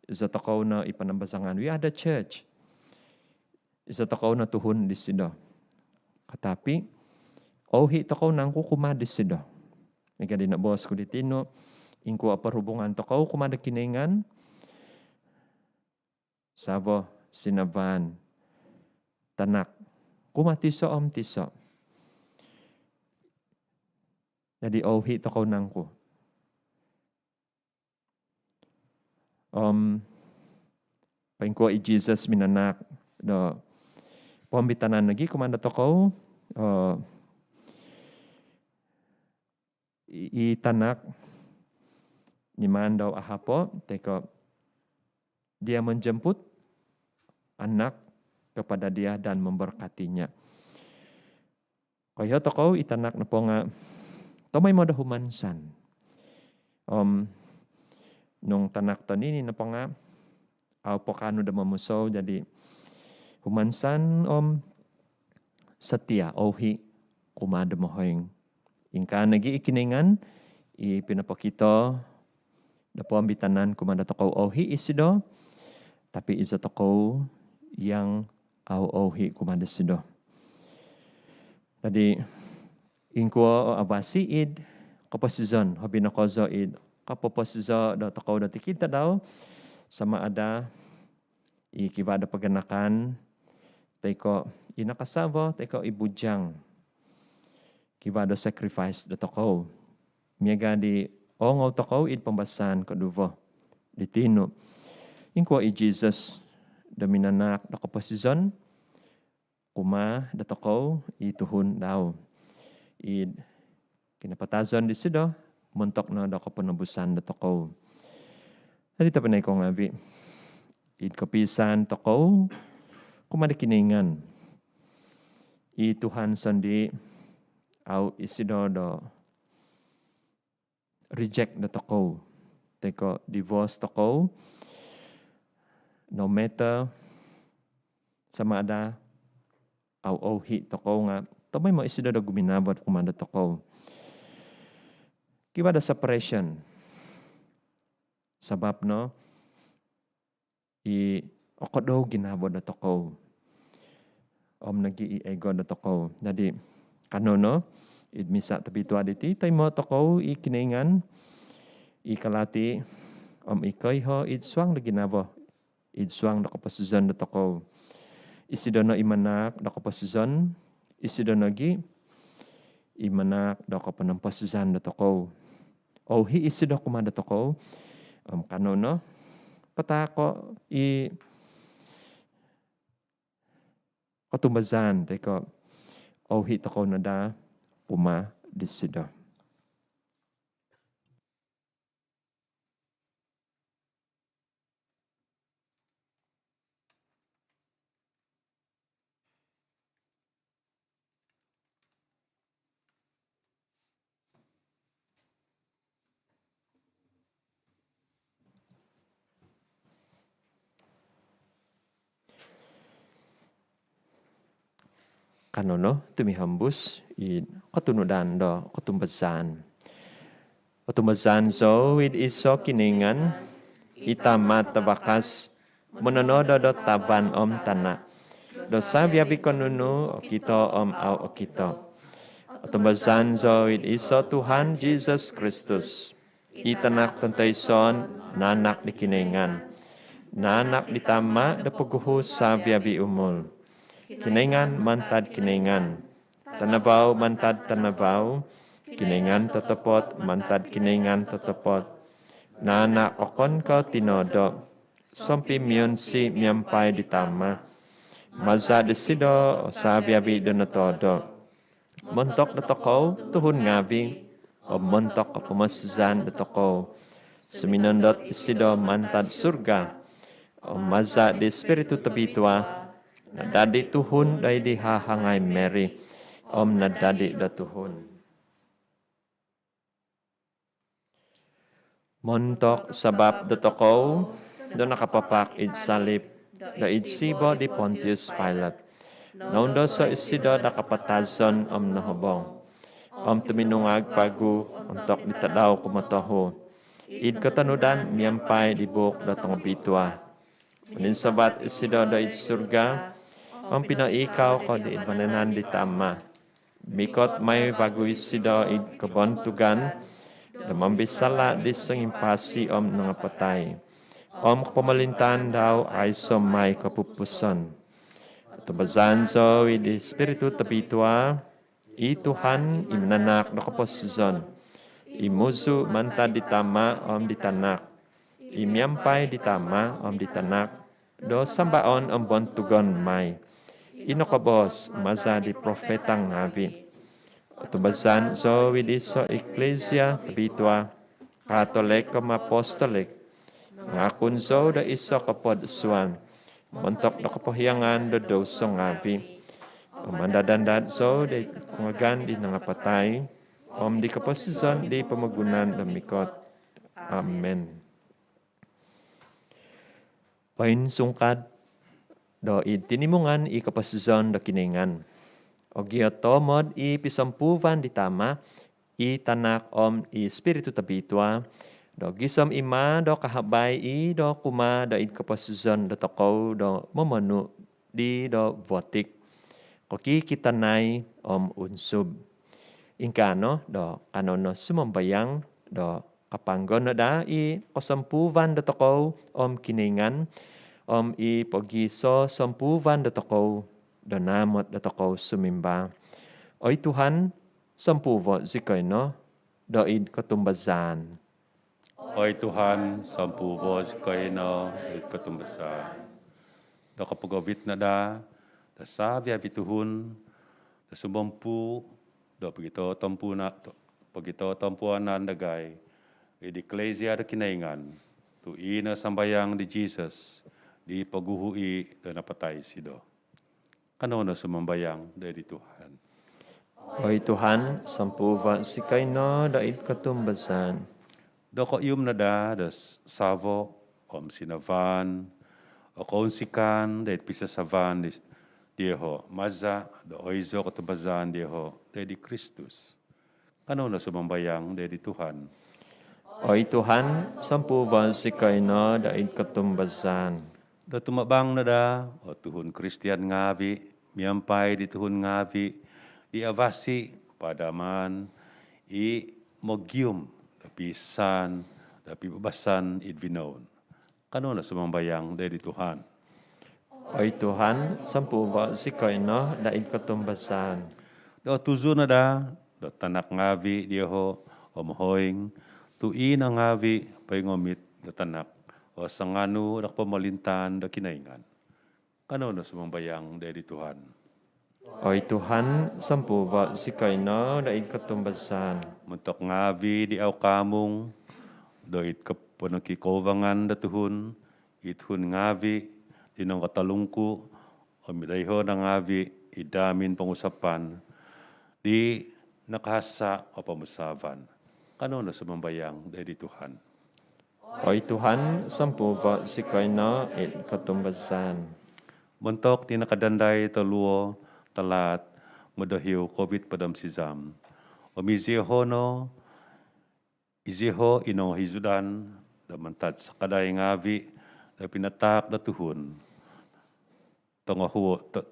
Izo tokou no i panambazangan. We are the church. Izo tokou no tuhun disido. Katapi, ouhi' tokou nangku kumaa disido? Miaga di noboos ku di tinu, ingkuo perhubungan tokou kumaa do Kinoingan? Savo, sinavaan, tanak, kumaa tiso' om tiso'. Jadi ouhi' tokou nangku? Om poingkuo i Jesus minanahak do poomitanan nogi kumaa do tokou, eh, i, i tanak nimaan dau ahapo', toi ko' dia menjemput anak kepada dia dan memberkatinya. Koiho tokou i tanak nopo nga' tomoimo do humansan. Om nung tanak tonini' nopo nga' au po kaanu do momusou, jadi humansan om setia, ouhi' kumaa do mohoing. Ingkaa nogi i Kinoingan i pinopokito do poomitanan kumaa do tokou, ouhi' isido, tapi izo tokou yang au ouhi' kumaa disido. Jadi Ingkuo o avasi id koposizon, hobi no kozo id kopoposizo dotokou do tikid tadau, sama ada i kivaa do paganakan, toi ko i nakasavo, toi ko i bujang. Kivaa do sacrifice dotokou. Miaga di oongou tokou id pambasaan koduvo di tinu. Ingkuo i Jesus do minanahak do koposizon kumaa dotokou i tuhun dau. Id kinapatazon disido, montok no do koponobusan dotokou. Jadi tobpinai ko ngaavi, id kopiisaan tokou kumaa di Kinoingan, i Tuhan sondii au isido do reject dotokou, toi ko divorce tokou, no matter sama ada au ouhi tokou nga tomoimo isido do guminavo kumaa dotokou. Kivaa do separation. Sabab no i okodou ginavo dotokou om nogi i ego dotokou. Jadi kanou no id misa tobitua diti, toimo tokou i Kinoingan i kalati om i koiho id suang do ginavo, id suang do koposizon dotokou. Isido no i manahak do koposizon, isido nogi i manahak do koponomposizan dotokou. Ouhi isido kumaa dotokou om kanou no patahako i kotumbazaan toi ko ouhi tokou no daa kumaa disido. Kanou no tumihombus id kotunudan do kotumbazaan. Otumbazaan zou id iso Kinoingan, i Tama tavakas, mononodo do tavan om tana, do saviavi ko nunu okito om au okito. Otumbazaan zou id iso Tuhan Jesus Kristus, i Tanak tontoiso nanak di Kinoingan, nanak di Tama do poguhu saviavi umul. Kinoingan mantad Kinoingan, tanavau mantad tanavau, Kinoingan totopot mantad Kinoingan totopot. Nanak okon ko tinodo, sompimionsi miampai di Tama. Maza disido o saviavi do notodo. Montok dotokou tuhun ngaavi om montok o pomosizan dotokou, suminondot isido mantad surga. Om maza di Spiritu Tobitua, nadadi tuhun doid di hahangai Mary om nadadi do tuhun. Montok sabab dotokou do nakapapak id salib doid sibo di Pontius Pilate, noundoso isido do kapatazon om nohobong. Om tuminungag vagu ontok di tadau kumotohu, id kotonudan miampai di buuk do tongobitua. Mininsavat isido doid surga om pinoikau ko id vanan di Tama. Mikot mai vagu isido id kobontugan do mambisala di songimpasi om nangapatai, om kopomolintaan dau aiso mai kopupuson. Otumbazaan zou id Spiritu Tobitua, i Tuhan i minanahak do koposizon, i muzu mantad di Tama om di Tanak, i miampai di Tama om di Tanak do sambaon om bontugon mai, i nokoboos maza di profeta ngaavi. Otumbazaan zou id iso Iklisia tobitua, Katolik om Apostolik. Mangakun zou do iso kopodsuan montok do kopohiangan do douso ngaavi. Om mandad-andad zou do kotungagan di nangapatai om di koposizon di pomogunan do mikot. Amen. Poinsungkad do id tinimungan i koposizon do Kinoingan. Ogio toomod i pisompuuvan di Tama, i Tanak om i Spiritu Tobitua, do gisom ima do kahabai i do kumaa do id koposizon dotokou do momonu di do votik, kokikitanai om unsub. Ingkaa no do kanou no sumambayang do kapanggon no daa i kosompuuvan dotokou om Kinoingan, om i pogisosompuuvan dotokou do naamot dotokou sumimba: Oi Tuhan, sompuuvo' zikoi no do id kotumbazaan. Oi Tuhan, sompuuvo' zikoi no do id kotumbazaan. Do kopogovit no daa do savi-avi tuhun do sumompuu do pogitotompuana-, pogitotompuanan dagai id Eklesia do Kinoingan, tu' i no sambayang di Jisus di poguhu i' do napatai isido. Kanou no sumambayang do id di Tuhan. Oi Tuhan, sompuuvo' zikoi no do id kotumbazaan. Do koihum no daa do savo om sinavaan o kounsikaan do id pisasavaan di, dioho' maza' do oizo' kotumbazaan dioho' do id di Kristus. Kanou no sumambayang do id di Tuhan. Oi Tuhan, sompuuvo' zikoi no do id kotumbazaan. Do tumabang no daa o tuhun Kristian ngaavi' miampai di tuhun ngaavi' di avasi' paadaman i mogium do piisaan do pibabasan id vinoun. Kanou no sumambayang do id di Tuhan. Oi Tuhan, sompuuvo' zikoi no do id kotumbazaan. Do tuzu no daa do tanak ngaavi' dioho' o mohoing, tu' i no ngaavi' poingomit do tanak o sanganu do kopomolintaan do Kinoingan. Kanou no sumambayang do id di Tuhan. Oi Tuhan, sompuuvo' zikoi no do id kotumbazaan. Montok ngaavi' di au kaamung do id koponokikouvangan do tuhun, i tuhun ngaavi' di nongotolungku' om i doiho' ngaavi' id hamin pongusapan di nakahasa' o pomusaavan. Kanou no sumambayang do id di Tuhan. Oi Tuhan, sompuuvo' zikoi no id kotumbazaan. Montok di nakadandai toluo talaat modohiu Covid hopod om sizam om izioho' no, izioho' i nongohizudan do mantad sakadai ngaavi' do pinataak do tuhun tongohuo-, to-,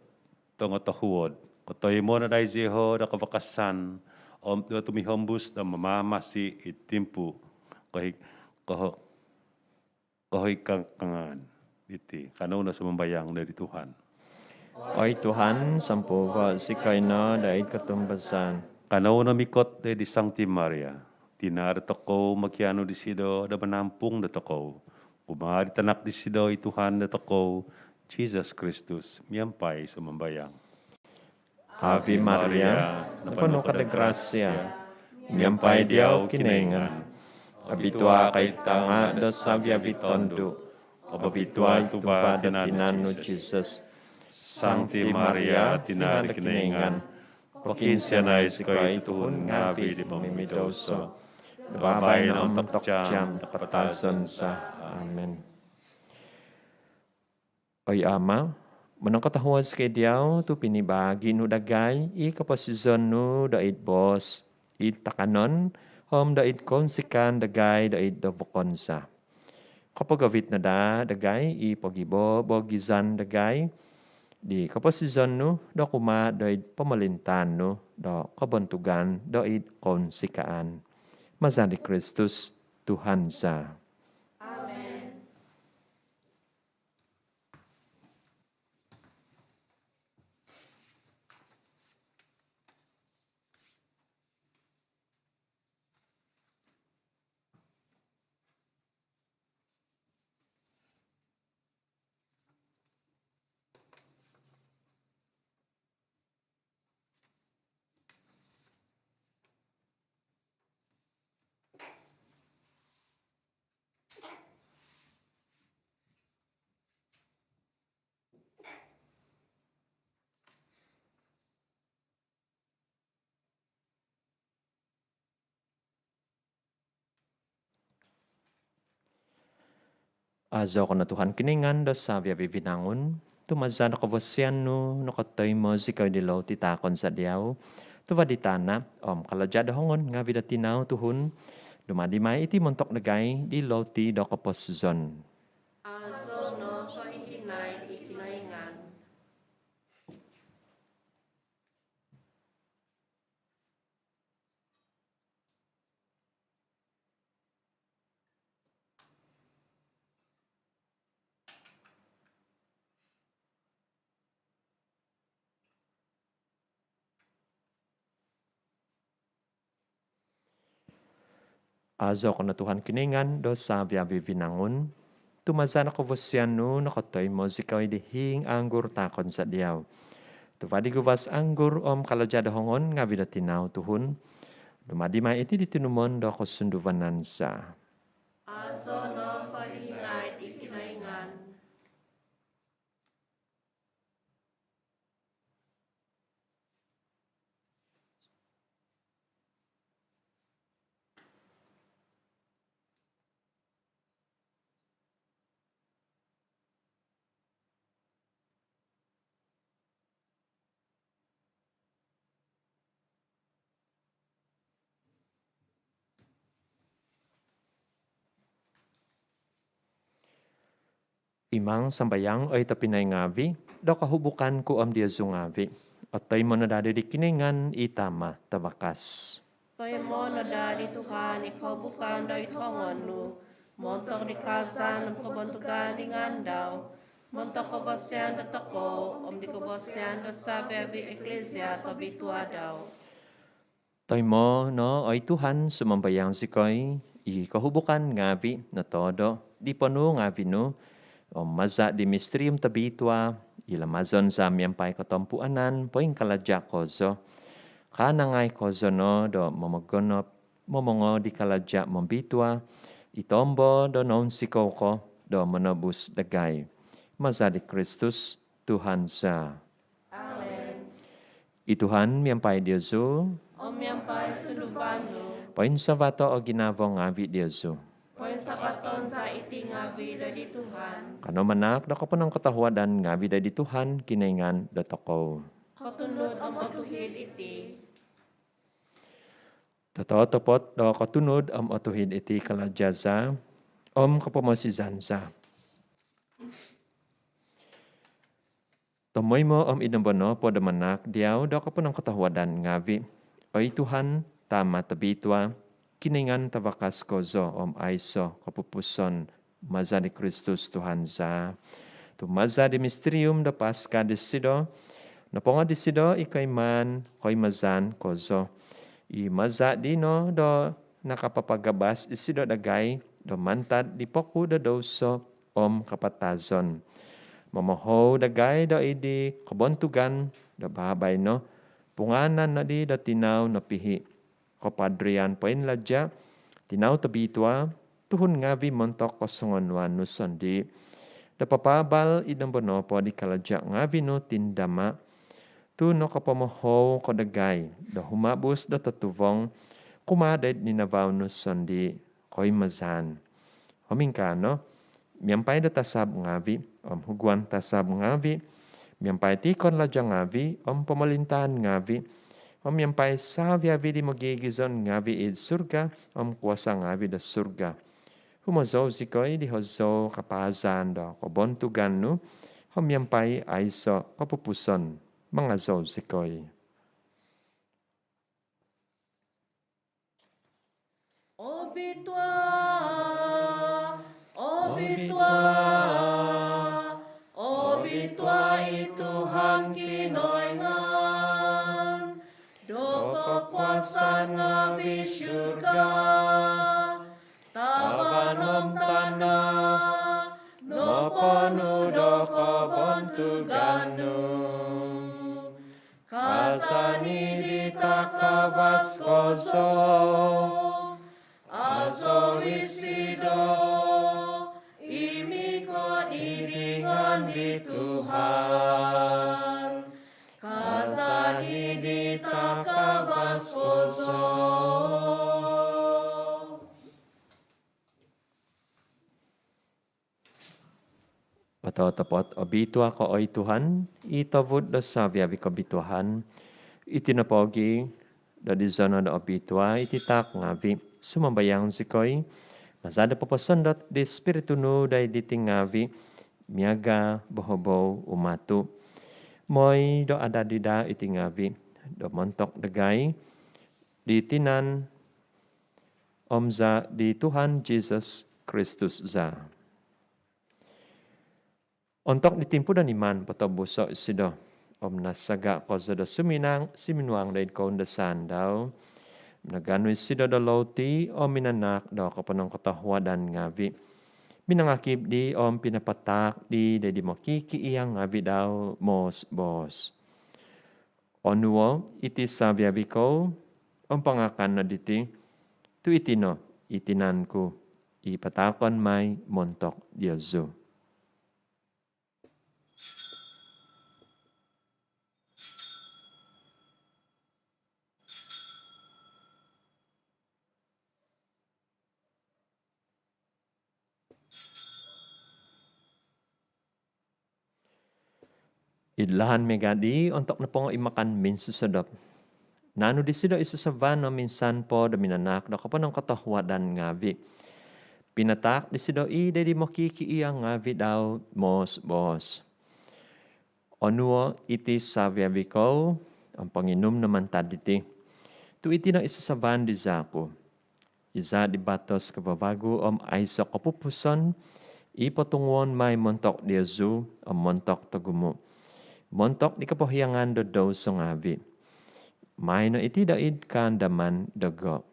tongotohuod, kotoimo' no daa izioho' do kavakasan om do tumihombus do mamamasi id timpu kohi-, koho-, kohikangan iti. Kanou no sumambayang do id di Tuhan. Oi Tuhan, sompuuvo' zikoi no do id kotumbazaan. Kanou no mikot do id di Sangti Maria, tina' dotokou, mokianu disido do manampung dotokou kumaa di tanak disido i Tuhan dotokou, Jisus Kristus, miampai sumambayang. Ave Maria, noponu' ko do grasia, miampai diau Kinoingan. Obitua' ko id tanga' do savi-avi' tondu', om obitua' i tuva' do tinan nu Jisus. Sangti Maria, tina' do Kinoingan, pokiinsianai zikoi tuhun ngaavi' di momimidouso, do baino om ontok jaam do kapatazon za. Amin. Oi Ama', monongkotohuod zikoi diau tu' pinibaagi' nu dagai i koposizon nu do id boos, id takanon, om do id kounsikaan dagai do id dovokon za. Kopogovit no daa dagai i pogibo-, bogizan dagai di koposizon nu do kumaa do id pomolintaan nu do kobontugan do id kounsikaan. Maza di Kristus, Tuhan za. Amin. Aazou ko no Tuhan Kinoingan do savi-avi' vinangun, tu' maza' do kavasian nu nokotoimo zikoi di louti taakon za diau, tuva' di tana' om kalaja' do hongon ngaavi' do tinau tuhun, dumadi mai iti montok dagai di louti do koposizon. Aazou no sohihinaid i Kinoingan. Azo ko no Tuhan Kinoingan do savi-avi vinangun, tu maza' do kovosian nu nokotoimo zikoi di hiing anggur taakon za diau. Tuva' di guvas anggur om kalaja' do hongon ngavi' do tinau tuhun, dumadi mai iti di tinumon do kosunduvanan za. Azo no sohinaid i Kinoingan. Imang sambayang, oi tobpinai ngavi', do kohubukan ku om diozu ngavi' otoimo no daa di Kinoingan i Tama' tavakas. Toimo no daa di Tuhan i kohubukan do id hongon nu, montok di kaazan om kobontugan di ngaan dau, montok kovosian dotokou om di kovosian do savi-avi Eklisia tobitua dau. Toimo no, oi Tuhan, sumambayang zikoi, i kohubukan ngavi' notodo' di ponuu ngavi' nu, om maza' di mistirium tobitua i lamazon za miampai kotompuanan poingkalaja' kozo, kaanangai kozo no do momogonop, momongo di kalaja' mombitua i tombo do nounsikou ko do monobus dagai. Maza' di Kristus Tuhan za. Amen. I Tuhan miampai diozu. Om miampai sunduvan nu. Poinsavato' o ginavo ngavi' diozu. Poinsavaton za iti ngavi' do di Tuhan. Kanou manaak do koponongkotohuadan ngavi' do di Tuhan Kinoingan dotokou. Kotunud om otuhid iti. Tototopot do kotunud om otuhid iti kalaja' za om kopomosizan za. Tomoimo om id nombo nopo do manaak diau do koponongkotohuadan ngavi', oi Tuhan, Tama' tobitua, Kinoingan tavakas kozo om aiso' kopupuson, maza' di Kristus Tuhan za. Tu maza' di mistirium do Paska disido, nopongo disido i koimaan koimazaan kozo, i maza' dino do nakapapagabas disido dagai do mantad di poku' do douso om kapatazon, momohou dagai do id di kobontugan do babaino pungaanan nodi do tinau nopihi', kopadrian poinlaja', tinau tobitua, tuhun ngavi' montok kosongonuan nu sondii', do papaabal id nombo nopo di kalaja' ngavi' nu tindama', tu nokopomohou ko dagai do humabus do totuvong kumaa doid ninavau nu sondii' koimazaan. Om ingkaa no, miampai do tasab ngavi' om huguan tasab ngavi', miampai tikon laja' ngavi' om pomolintaan ngavi', om miampai savi-avi di mogigizon ngavi' id surga om kuasa' ngavi' do surga, humozou zikoi di hozou kapaazan do kobontugan nu, om miampai aiso' kopupuson mangazou zikoi. Obitua, obitua, obitua i Tuhan Kinoingan do kokuasaan ngavi'. Surga, tavan om tana' noponu' do kobontugan nu. Kaazan id di takavas kozo, azo isido i mikot id ngaan di Tuhan. Kaazan id di takavas kozo. Ototopot obitua ko, oi Tuhan, i tovud do savi-avi kobituaan. Iti nopogi' do dizono' do obitua iti taak ngavi', sumambayang zikoi, maza' do poposondot di Spiritu nu doid diti ngavi', miaga' bohobou umatu', moi do adadi daa iti ngavi' do montok dagai di tinan om zaa' di Tuhan Jisus Kristus za. Ontok di timpu do niman potobuso' isido om nasaga' kozo do suminang, suminuang doid koundasaan dau, Naganu isido do louti om minanaak do koponongkotohuadan ngavi'. Minangakib di om pinapataak di doid mokikiia' ngavi' dau moos-boos: Onuo' iti savi-avi kou om pangakan no diti, tu' iti no i tinan ku i pataakon mai montok diozu. Id lahan miaga' di, ontok nopongo i makan minsosodop, naanu disido i sasavan om insan po do minanaak do koponongkotohuadan ngavi', pinataak disido i' doid mokikiia' ngavi' dau moos-boos: Onuo' iti savi-avi kou om ponginum no mantad diti, tu' iti no i sasavan di zaa' ku, i zaa' di batos kavavagu om aiso' kopupuson, i potunguon mai montok diozu om montok togumu', montok di kopohiangan do douso ngavi'. Maai no iti doid kaandaman dogo.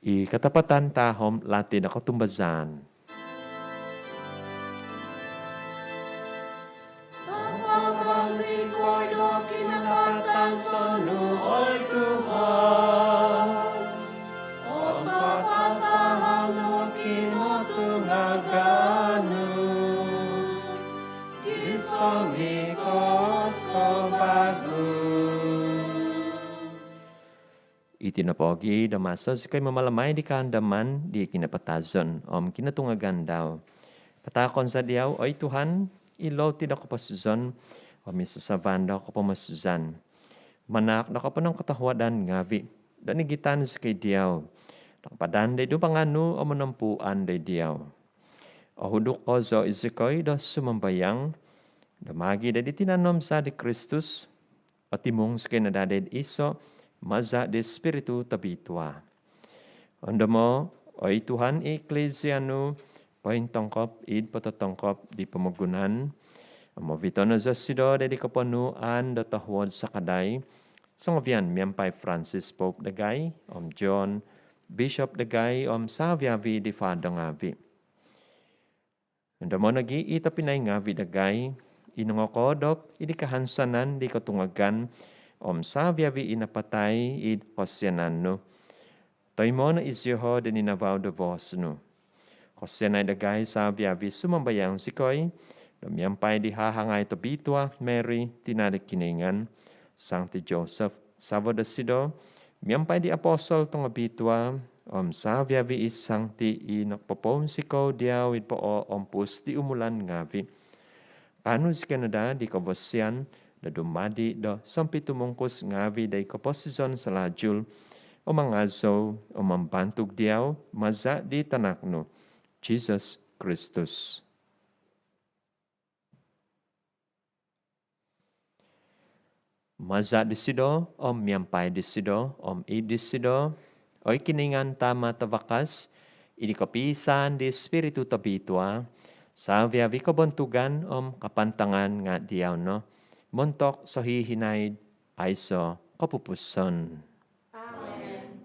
I katapatan tahom lati do kotumbazaan. Tapakan zikoi do kinapatazon nu, oi Tuhan, om papatahang no kinotungagan nu gisom ikot ko vagu. Iti nopogi' do maso zikoi mamalamai di kaandaman di kinapatazon om kinotungagan dau, pataakon za diau, oi Tuhan, i louti do koposizon om i sasavan do kopomosizan, manaak do koponongkotohuadan ngavi' do nigitan zikoi diau do kapadan doid dumbangan nu om monompuan doid diau. Ohuduk kozo izikoi do sumambayang do maagi' doid tinan om zaa' di Kristus, otimung zikoi no daa doid iso' maza' di Spiritu Tobitua. Ondomo', oi Tuhan, i Iklisia nu pointongkop id pototongkop di pomogunan om ovito' no zosido doid koponuan do tohuod sakadai songovian miampai Francis Pope dagai om John, Bishop dagai om savi-avi di Fado ngavi'. Ondomo' nogi' i tobpinai ngavi' dagai i nongokoodop id kahansanan di kotungagan om savi-avi i napatai id kosianan nu. Toimo' no iziho' doid ninavau do boos nu. Kosianai dagai savi-avi, sumambayang zikoi do miampai di hahangai tobitua Mary, tina' do Kinoingan, Sangti Joseph savo' dosido, miampai di apostol tongobitua om savi-avi i sangti i nokopopounsikou diau id pooompus di umulan ngavi', kaanu zikoi no daa di kobosian do dumadi' do sompitumungkus ngavi' doid koposizon salajul om mangazou om mambantug diau maza' di Tanak nu, Jisus Kristus. Maza' disido, om miampai disido, om id disido, oi Kinoingan Tama' tavakas, id kopiisaan di Spiritu Tobitua, savi-avi kobontugan om kapantangan nga' diau no, montok sohihinaid aiso' kopupuson. Amen.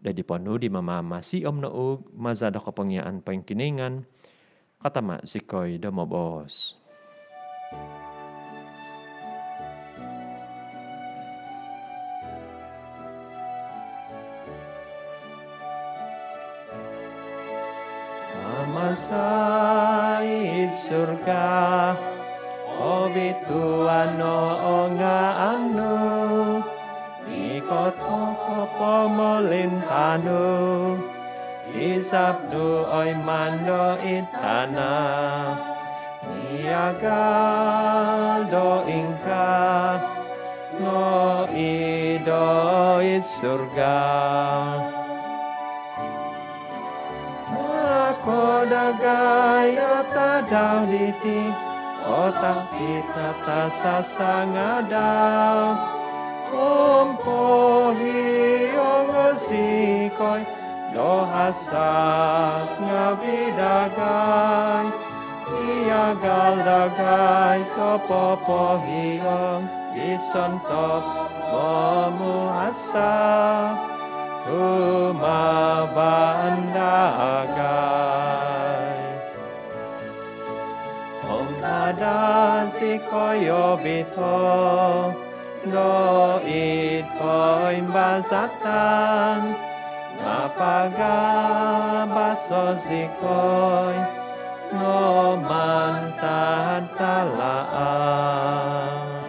Doid ponuu di Mamamasi om noug maza' do kopongiaan poingkinoingan, katama' zikoi do moboos. Tama' za id surga, obituanan no o ngaan nu, ikot o kopomolintaan nu, izab nu oimaan do id tana' miagal do ingkaa nogi' do id surga. Nakoi Dagai o tadau diti, otak di tata sasangadau. Om pohiongo zikoi do hasat ngavi dagai. Miagal dagai kopopohiong di sontob momuhasa kumaa dagai. Om kada zikoi ovito doid koimbazatan, nga pagabaso zikoi no mantad tahaat.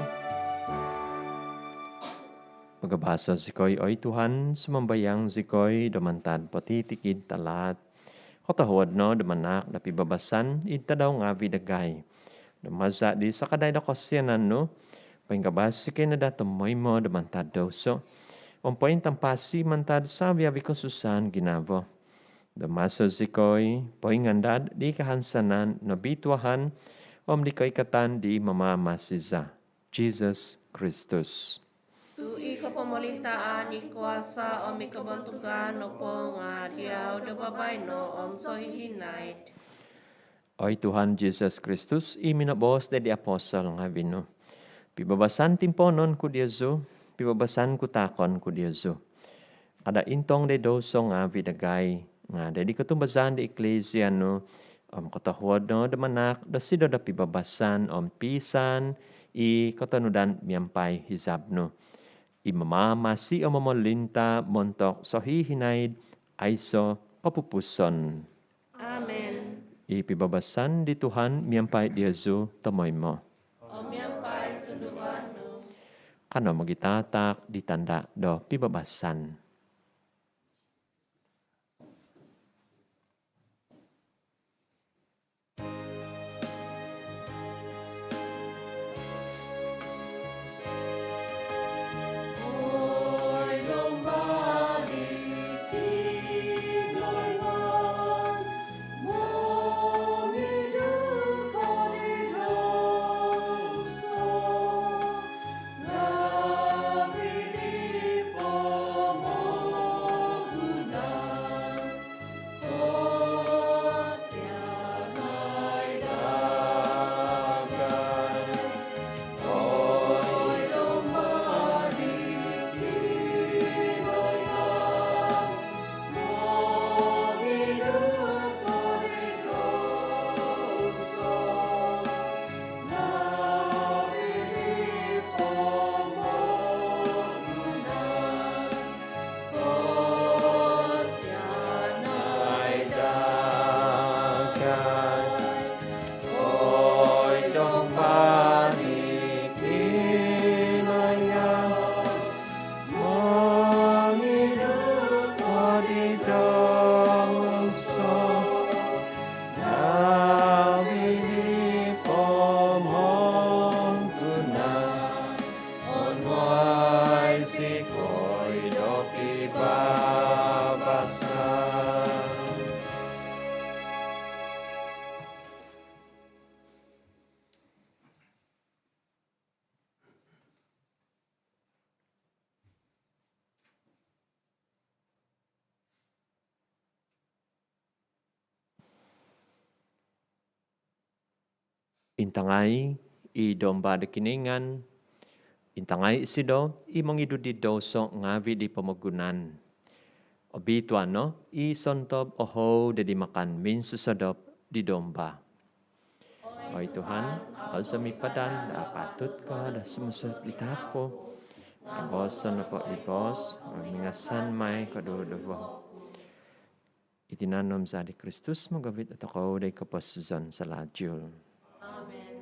Pagabaso zikoi, oi Tuhan, sumambayang zikoi, do mantad potitikid tahaat. Kotohuod no do manaak do pibabasan id tadau ngavi dagai. Do maza di sakadai do kosianan nu, poingabas zikoi no daa tomoimo do mantad douso om pointampasi mantad savi-avi kosusaan ginavo. Do maso zikoi poingandad di kahansanan nobituahan om di koikatan di Mamamasi za, Jisus Kristus. Tu i kopomolintaan, i kuasa om i kobontugan nopo nga diau do babaino om sohihinaid. Oi Tuhan Jisus Kristus, i minoboos doid di apostol ngavi nu, pibabasan timpoonon ku diozu, pibabasan ku taakon ku diozu. Kada intong doid douso ngavi dagai, nga doid di kotumbazaan di Eklesia nu, om kotohuod no do manaak dosido do pibabasan om piisaan i kotonudan miampai hizab nu, i mamamasi om momolinta montok sohihinaid aiso kopupuson. Amen. I pibabasan di Tuhan miampai diozu tomoimo. Om miampai sunduvan nu. Kanou mogitataak di tanda do pibabasan. Onuai zikoi do pibabasan. Intangai i Domba do Kinoingan, intangai isido i mongidu di douso ngaavi di pomogunan. Obitua no i sontob ohou do dimakan minsosodop di Domba. Oi Tuhan, au zou sumipadan do apatut ko do sumusuhut di taap ku, nga boson nopo i boos om ingasan mai koduduvo ku. I tinan om zaa di Kristus mogovit dotokou doid koposizon sohahaid. Amen.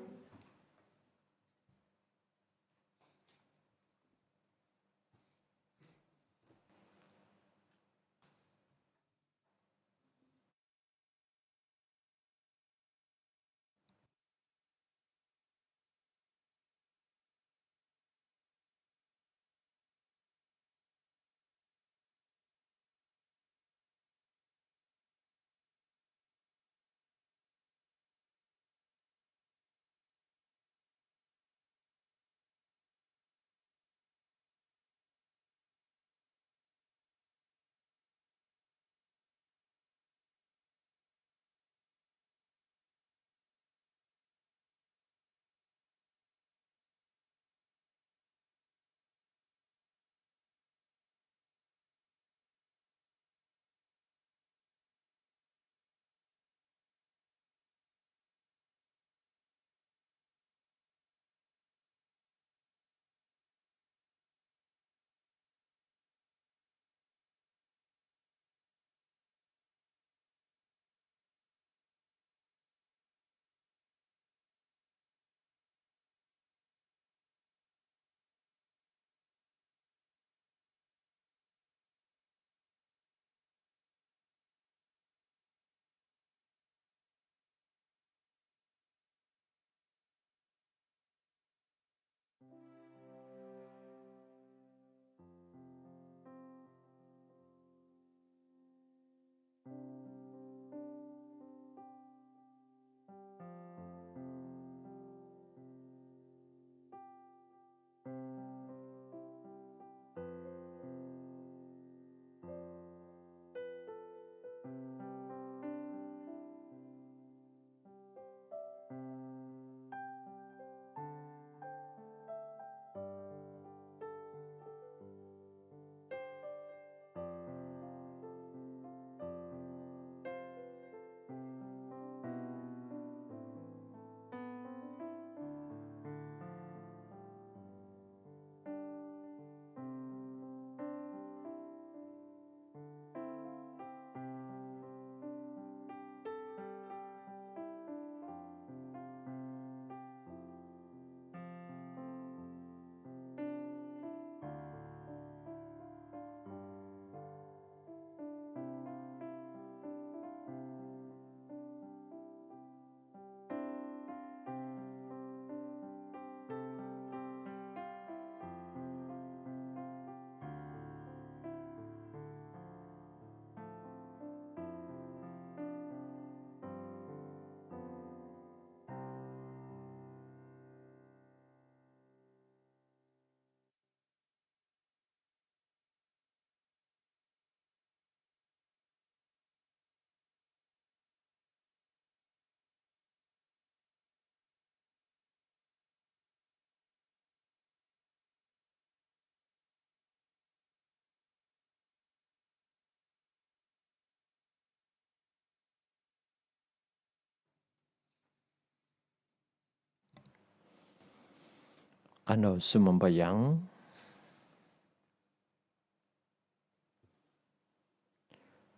Ano sumambayang.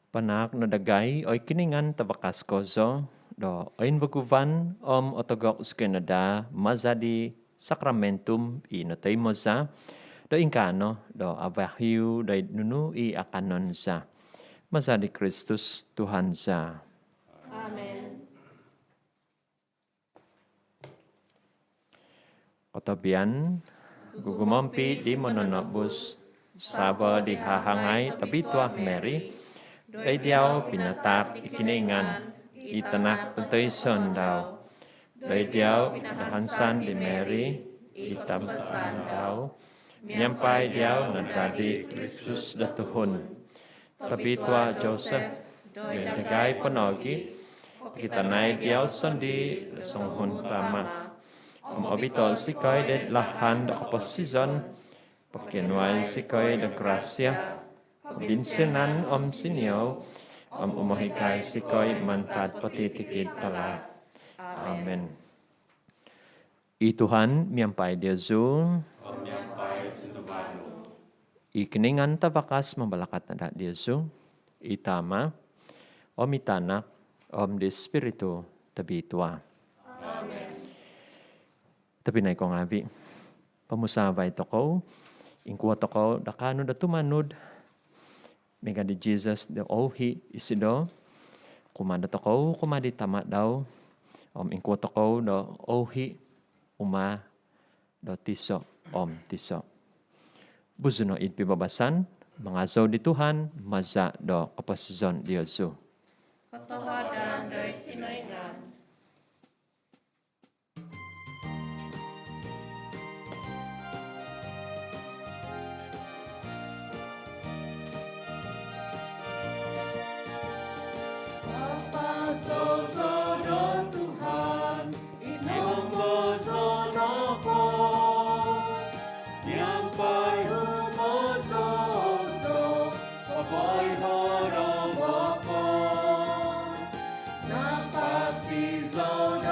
Panaak no dagai, oi Kinoingan Tabakas kozo, do oinvaguvan om otogok zikoi no daa maza di sakramentum i notoimo za, do ingkaa no do avahiu doid nunu i akanon za. Maza di Kristus Tuhan za. Amen. Kotobian, gugumompi di Mononobus, savo di hahangai Tobitua Mary, doid diau pinataak i Kinoingan, i Tanak do toiso-iso dau. Doid diau pinahansan di Mary i tabasan dau, miampai diau nadadi Kristus do tuhun. Tobitua Joseph, doid dagai po nogi, pokitanai diau sondii do songuhun tama. Om obito zikoi doid lahan do koposizon, pokionuai zikoi do grasia, kobinsianan om siniou, om umohigai zikoi mantad potitikid talaat. Amen. I Tuhan miampai diozu. Om miampai sunduan nu. I Kinoingan Tabakas mambalakat no daa diozu, i Tama, om i Tanak, om di Spiritu Tobitua. Amen. Tobpinai ko ngaavi, pomusavai tokou, ingkuo tokou do kaanu do tumanud miaga di Jesus do ouhi isido kumaa dotokou, kumaa di Tama dau, om ingkuo tokou do ouhi kumaa do tiso om tiso. Buzu no id pibabasan, mangazou di Tuhan maza do koposizon diozu. Kotohuadan doid Kinoingan. Papazozo do Tuhan, i nokoboso nopo miampai humosozo, popoiho do boko. Napasizo